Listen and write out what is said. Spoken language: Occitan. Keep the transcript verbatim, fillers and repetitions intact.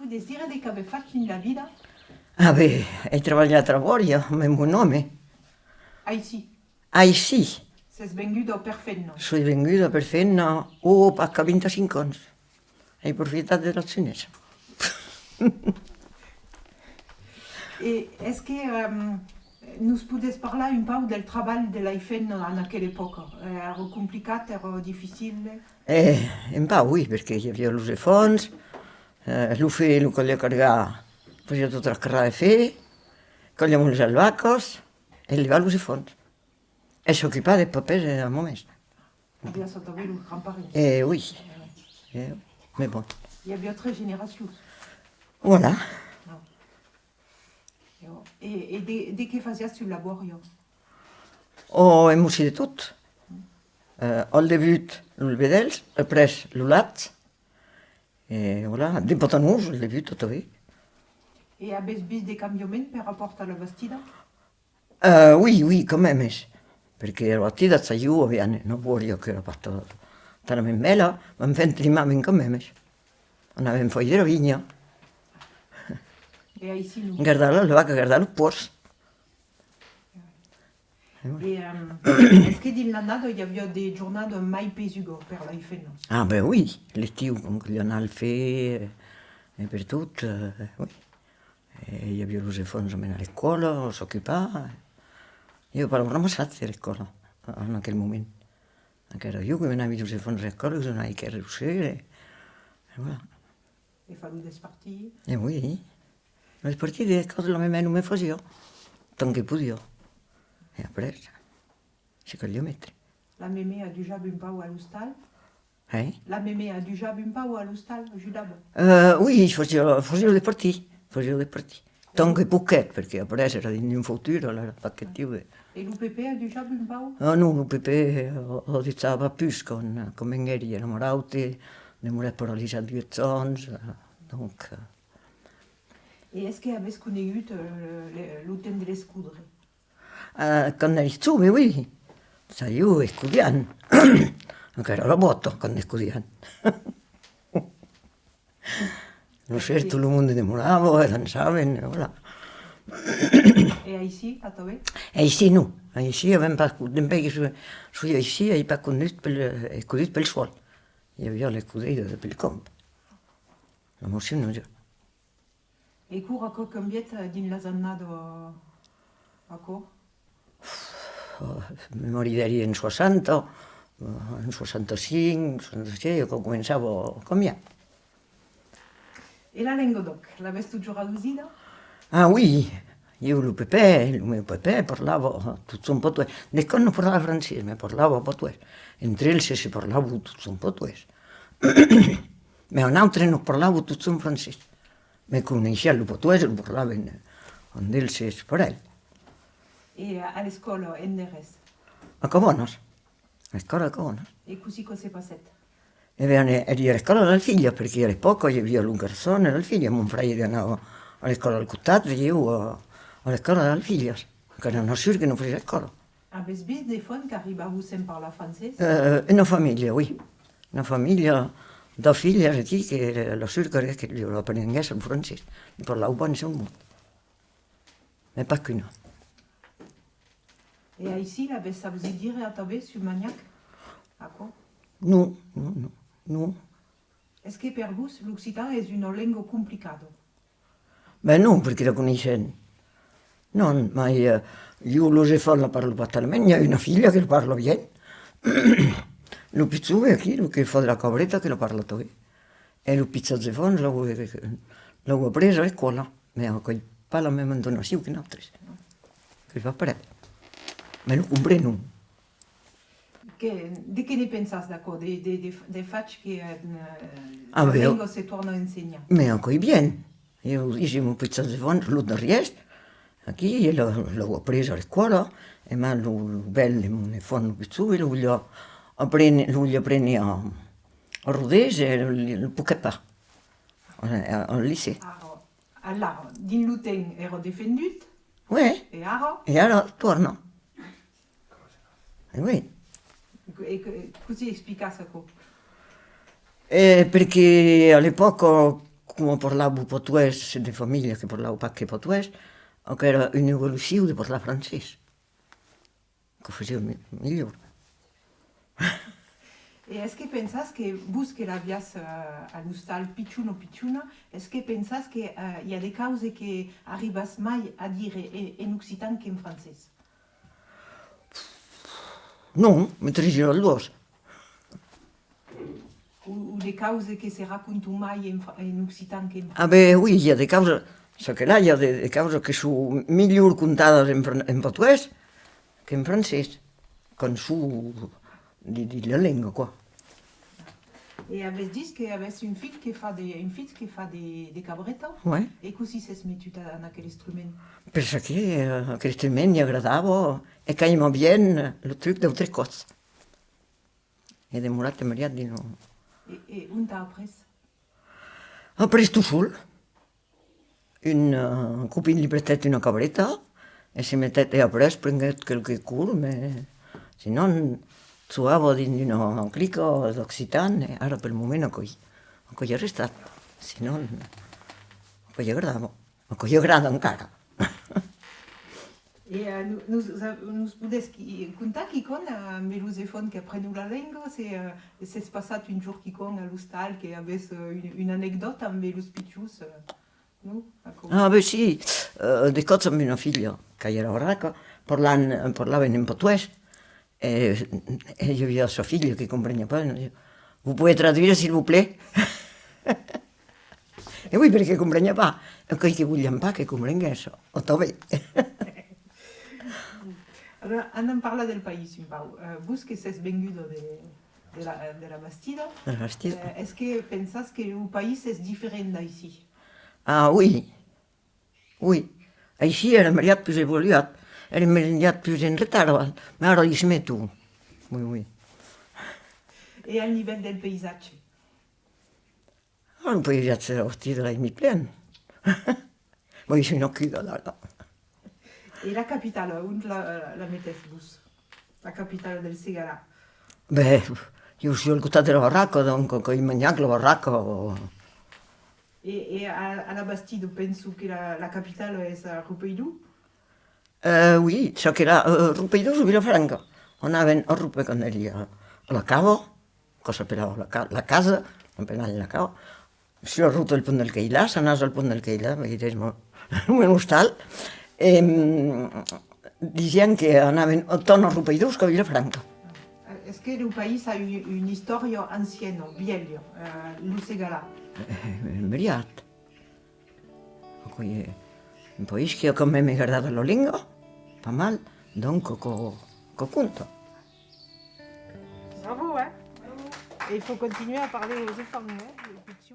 Podes dire de qu'avètz fach dins la vida? Ah ben, ai trabalhat a Bòria, amb mon òme. Aicí? Aicí. Sètz venguda per femna? Soi venguda per femna, ò, pas qu'a vint-e-cinc ans. Ai profitat de la junessa. E es que, ehm, nos podètz parlar un pauc del trabalh de las femnas en aquela epòca? Èra complicat, èra dificil? Eh, un pauc, oui, perque i aviá los enfants, eh, lo fen lo caliá cargar, fasiá tota la carrada de fen, caliá molhar las vacas e levar los enfants. E s'ocupar de papès e de mamès. Aviá tanben los grands-parents. Eh, oui. Eh, mais bon. I aviá tres generacions. Voilà. Ah. E, e de, de qué fasiatz sus la bòria? Ò, hèm aussi de tot. Eh, al debut, los vedèls, après, lo lach. E voilà, de patanons, al debut, tot a ver. E avètz vist de cambiament per rapòrt a la Bastida? Eh, oui, oui, quand même, perque la Bastida, ça, ieu, aviá una bòria qu'èra pas ta-, talament bèla, mas enfin, trimavan quand même. Anàvem faire de la vinha. E aicí, non? Gardar las vacas, gardar los pòrcs. E, ehm, es que dins l'annada i aviá de jornadas mai pesugas per las femnas? Ah, ben oui, l'estiu, quand caliá anar al fen, e, e pertot, eh, oui. E i aviá los enfants a menar a l'escòla, a s'ocupar. I aviá pas lo ramassatge a l'escòla, en aquel moment. Encara ieu que menavi los enfants a l'escòla, que los anavi quèrre lo ser, e, e voilà. E far lo despartir? E oui. Lo despartir de l'escòla, la memè lo me fasiá, tant que podiá. E après, se caliá metre. La memè adujava un pauc a l'ostal? Eh? La memè adujava un pauc a l'ostal, ajudava? Eh, oui, fasiá, fasiá de partir, fasiá de partir. Tant que poguèt, perque après èra dins un fautur, alara pas question de... E lo pepè adujava un pauc? Ah non, lo pepè, eh, adujava pus quand, quand venguèri, èra malaute, demorèt paralizat uèch ans, eh, donc, eh. E es que avètz conegut, eh, le, lo temps de l'escodre? Ah, quand èri jove, oui. Ça, ieu, escodiam. Encara la bòta, quand escodiam. Lo ser, tot lo monde demorava, e dançavan, e voilà. E aicí, atanben? Aicí, non. Aicí, avèm pas co-, dempuèi que soi, soi aicí, ai pas conduit pel, escodit pel sòl. I aviá l'escodreira de pel camp. La machina, ja. E quora aquò cambièt, eh, dins las annadas, eh, aquò? Me maridèri en soixanta, eh, en soixante-cinq, soixante-six, aquò començava a cambiar. E la lenga d'òc, l'avètz totjorn ausida? Ah oui, ieu, lo pepè, lo meu pepè parlava totjorn patoès. D'escòla non parlava francés, mas parlava patoès. Entre eles se parlavan totjorn patoès. Mas a nautres nos parlavan totjorn francés. Mas coneissián lo patoès, lo parlavan, eh, amb eles, es parelh. E a, a l'escòla, ende èretz? A Cabanas. A l'escòla de Cabanas. E cossí quò se passèt? E ben, èri a l'escòla de las filhas, perque a l'epòca i aviá los garçons e las filhas. Mon fraire anava a l'escòla al costat e ieu a, a l'escòla de las filhas. Encara n'èra surs que non fasiá escòla. Avètz vist d'enfants qu'arribavan sens parlar francés? Eh, una familha, oui. Una familha de filhas aquí que la surs calguèt que li aprenguèsse lo francés. Ne parlavan pas un sol mot. Mas pas qu'una. E aicí l'avètz ausit dire atanben sus Manhac, aquò? Non, non, non, non. Es que per vos l'occitan es una lenga complicada? Ben non, perque la coneissèm. Non, mai, eh, ieu los enfants la parlan pas talament, i a una filha que la parla bien. Lo pichon aquí, lo que fa de la cabreta, que la parla tanben. E los pichons enfants l'an, l'an apresa a l'escòla, mas aquò's pas la mèma entonacion que nautres. Que fa parelh. Mas lo comprenon. Que, de qué ne pensas d'aquò, de, de, de, de fach que, eh, Ah, la ben, lenga se torna a ensenhar? Mas aquò's bien. Ieu disi, mon pichon enfant, lo darrièr, aquí, l'an, l'an aprés a l'escòla, e mas lo, lo bèl de mon enfant, lo pichon, lo voliá aprene, lo voliá aprene a, a Rodés, e lo, lo poguèt pas, al, al licèu. Ara, alara, dins lo temps èra defendut, Oui. E ara? E ara torna. E oui. E que, cossí explicas aquò? E perque a l'epòca, Coma parlavan patoès, de familha que parlavan pas que patoès, aquò èra una evolucion de parlar francés. Que fasiá mi-, milhor. E es que pensas que vos que l'aviatz, eh, a l'ostal pichon o pichona, es que pensas que, eh, i a de causas que arribatz mai a dire e-, en occitan qu'en francés? Non, me trisi las doas. O, o de causas que se racontan mai en fra-, en occitan qu'en francés? Ah ben oui, i a de causas, çò que la, i a de, de causas que son milhor contadas en fran-, en patoès qu'en francés, quand son dins, dins la lenga, quoi. E avètz dit que avètz un filh que fa de, un filh que fa de, de cabreta? Ouais. E cossí s'es metut a, en aquel instrument? Pensa que, eh, aquel instrument li agradava e qu'aima bien lo truc d'autres còps. E demorat e mariat dins lo... E, e ont a aprés? Aprés tot sol. Un, eh, copin li prestèt una cabreta e se metèt, e après prenguèt qualques cors, mès sinon jogava dins una clica d'occitan e ara pel moment aquò's, aquò's arrestat. Sinon, aquò's agradava. Aquò's agrada encara. E, eh, no-, nos, nos podètz qui-, contar quicòm, eh, ambe los enfants qu'aprenon la lenga? Se, eh, s'es passat un jorn quicòm a l'ostal, que avètz, eh, un, una anecdòta ambe los pichons, eh, non? Aquò. Ah, ben si, eh, de còps amb una filha, qu'èra a la barraca, parlan-, parlavan en patoès, e, e i aviá sa filha que compreniá pas, e disiá: «Vous pouvez traduire, s'il vous plaît?» E oui, perque compreniá pas. Aquò's que volián pas que comprenguèsse. Ò, tanben. Ara, anam parlar del país un pauc. Eh, vos que sètz venguda de, de la, de la Bastida, de la Bastida, eh, es que pensas que lo país es diferent d'aicí? Ah, oui. Oui. Aicí èra meriat pus evoluat, èra meriat pus en retard, mas ara i se meton. Oui, oui. E al nivèl del paisatge? Ah, lo paisatge de la Bastida l'aimi plan. Bon, i soi nascuda, la, la. E la capitala, ont la, la metètz vos? La capitala del Segalar? Ben, ieu soi al costat de la barraca, donc, qu'ai manjat la barraca. E, e a, a la Bastida, penso que la, la capitala es a Riupeirós? Eh, oui, çò que la, eh, Riupeirós o Vilafranca. Anàvem a Riupe quand èri a, a la cava, que s'apelava la ca-, la casa, apelavan la cava. Sus la rota del Pont del Cailà, s'anàs al Pont del Cailà, veiretz mon, mon ostal. E, mm, disián que anàvem tant a Riupeirós qu'a Vilafranca. Es que lo país a un, una istòria anciana, vièlha, eh, lo Segalar? Eh, meriat. Aquò es un país que a quand même gardat la lenga, pas mal, donc, que, que conta. Bravo, hein? Et il faut continuer à parler aux enfants, hein, aux petits.